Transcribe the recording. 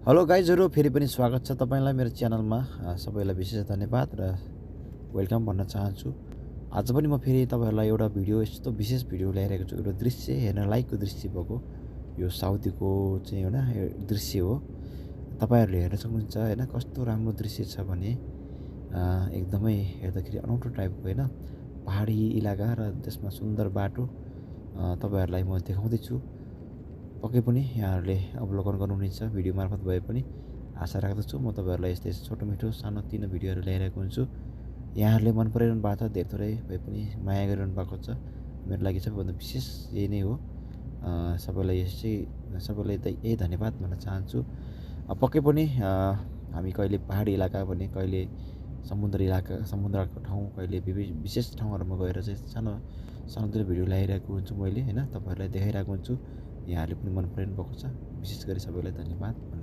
Hello गाइजहरु फेरि पनि स्वागत छ तपाईलाई मेरो च्यानलमा। सबैलाई विशेष धन्यवाद र वेलकम भन्न चाहन्छु। आज पनि म फेरि तपाईहरुलाई एउटा भिडियो यस्तो विशेष भिडियो ल्याइरहेको छु। एउटा दृश्य हेर्न लायकको दृश्य भएको यो साउदीको चाहिँ हैन दृश्य हो। तपाईहरुले हेर्न सक्नुहुन्छ हैन कस्तो राम्रो दृश्य छ भने एकदमै हेर्दाखेरि अनौठो टाइपको हैन पहाडी इलाका र त्यसमा सुन्दर बाटो तपाईहरुलाई म देखाउँदै छु। पक्कै पनि यहाँहरूले अवलोकन गर्नुहुनेछ भिडियो मार्फत भए पनि आशा राख्दछु। म तपाईहरुलाई यस्तै छोटो मिठो सानोतिनो भिडियोहरू ल्याइरहेको हुन्छु। यहाँहरूले मन पराइरहनु भएको छ, धेर थोरै भए पनि माया गरिरहनु भएको छ। मेरो लागि सबैभन्दा विशेष यही नै हो। सबैलाई सबैलाई यही धन्यवाद भन्न चाहन्छु। पक्कै पनि हामी कहिले पहाडी इलाका भने कहिले समुद्र इलाका समुद्रको ठाउँ कहिले विशेष ठाउँहरुमा गएर चाहिँ सानोतिनो भिडियो ल्याइरहेको हुन्छु मैले हैन। तपाईहरुलाई देखाइरहेको हुन्छु। यहाँहरूले पनि मन पराइरहनु भएको छ। विशेष गरी सबैलाई धन्यवाद भन्न